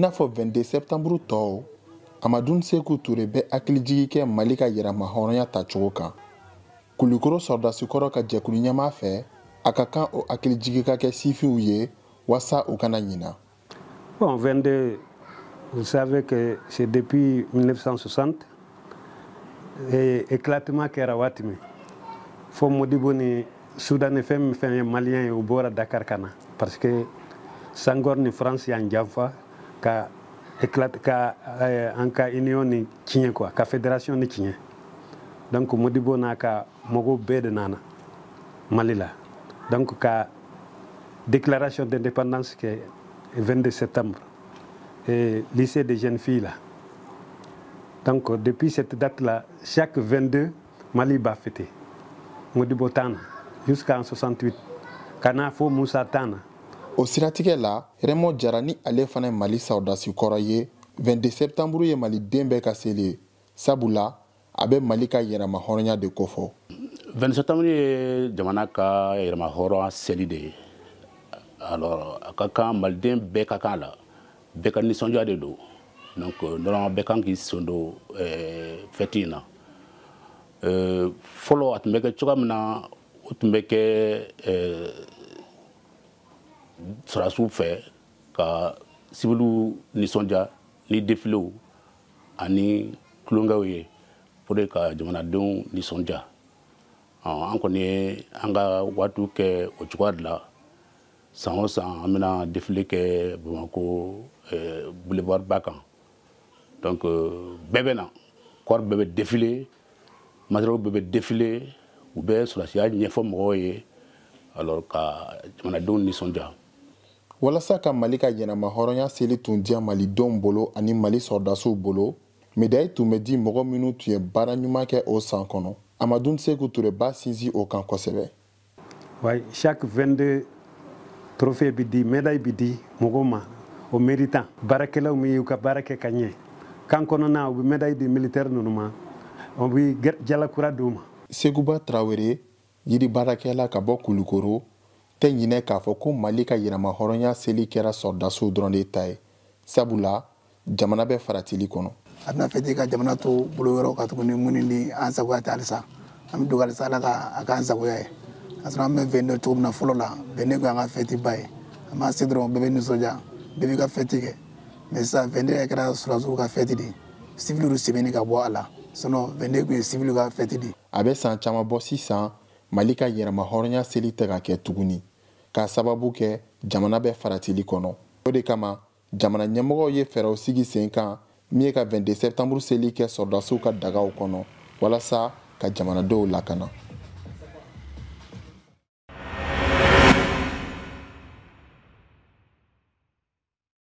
I n'a fɔ 22 septembre tɔw, Amadou Sekou Touré bɛ hakilijigi kɛ Mali ka yɛrɛmahɔrɔnya tacogo kan. Kulukoro sɔrɔdasikɔrɔ ka jɛkulu ɲɛmaa fɛ, a ka kan o hakilijigi ka kɛ sifinw ye walasa u kana ɲina. Bon, 22, vous savez que c'est depuis 1960 et éclatement kɛra waati min fo Modibo ni Soudanais, fɛn min fɛn ye malien ye, u bɔra Dakar ka na parce que Senghor ni France y'an janfa ka éclate ka an ka union ni tiɲɛ quoi, ka fédération ni tiɲɛ. Donc Modibo n'a ka mɔgɔw bɛɛ de nana Mali la, donc ka déclaration d'indépendance kɛ 22 septembre et lycée des jeunes filles là. Donc depuis cette date là, chaque 22, Mali b'a fêter. Modibo tana jusqu'en 68 kana fo Moussa tana. O siratigɛ la, Remo Jara ni ale fana ye Mali sɔrɔdasi kɔrɔ ye, 22 septembre ye maliden bɛɛ ka seli ye, sabula a bɛ Mali ka yɛrɛmahɔrɔnya de kofɔ. 22 septembre ye jamana ka yɛrɛmahɔrɔnya seli de ye. Alors a ka kan maliden bɛɛ ka kan la, bɛɛ ka nisɔndiya de don. Donc normalement bɛɛ kan k'i sen don fête in na. Fɔlɔ a tun bɛ kɛ cogoya min na, o tun bɛ kɛ sɔrɔdasiw fɛ ka civiliw nisɔndiya ni défiléw ani tulonkɛw ye pour ka jamanadenw nisɔndiya. An kɔni ye an ka waatiw kɛ o cogoya de la. San o san, an bɛna défilé kɛ Bamakɔ boulevard ba kan. Donc bɛɛ bɛ na, corps bɛɛ bɛ défilé, matériel bɛɛ bɛ défilé, u bɛ sɔrɔdasiya ɲɛfɔ mɔgɔw ye, alors ka jamanadenw nisɔndiya. Walasa ka Mali ka yɛrɛmahɔrɔnya seli tun diya malidenw bolo ani Mali sɔrɔdasiw bolo, médaille tun bɛ di mɔgɔ minnu tun ye baara ɲuman kɛ o san kɔnɔ. Amadou Sekou Touré b'a sinsin o kan kosɛbɛ. Ouais, chaque 22, trophée bi di, médaille bi di mɔgɔw ma o méritant, baarakɛlaw min y'u ka baara kɛ ka ɲɛ kan kɔnɔna. U bɛ médaille di militaire ninnu ma, o bɛ jalakura d'u ma. Seguba Tarawele, yiri baarakɛla ka bɔ Kulukoro, tɛ ɲinɛ k'a fɔ ko Mali ka yɛrɛmahɔrɔnya seli kɛra sɔrɔdasiw dɔrɔn de ta ye, sabula jamana bɛ faratili kɔnɔ. A bɛna fɛti ka jamana to bolo wɛrɛw ka tuguni minnu ni an sagoya tɛ. Halisa an bɛ don halisa Ala ka a k'an sagoya ye. Ka sɔrɔ an bɛ 22 cogo min na fɔlɔ la, 22 kun y'an ka fɛti ba ye. An b'a se dɔrɔn, bɛɛ bɛ nisɔndiya, bɛɛ b'i ka fɛti kɛ. Mais sisan 22 yɛrɛ kɛra sɔrɔdasiw ka fɛti de ye, civiliw sɛbɛnni ka bɔ a la. Sinon 22 kun ye civiliw ka fɛti de ye. A bɛ san caman bɔ sisan, Mali ka yɛrɛmahɔrɔnya seli tɛ ka kɛ tuguni k'a sababu kɛ jamana bɛ faratili kɔnɔ. O de kama jamana ɲɛmɔgɔw ye fɛɛrɛw sigi sen kan min ye ka 22 septembre seli kɛ sɔrɔdasiw ka dagaw kɔnɔ walasa ka jamanadenw lakana.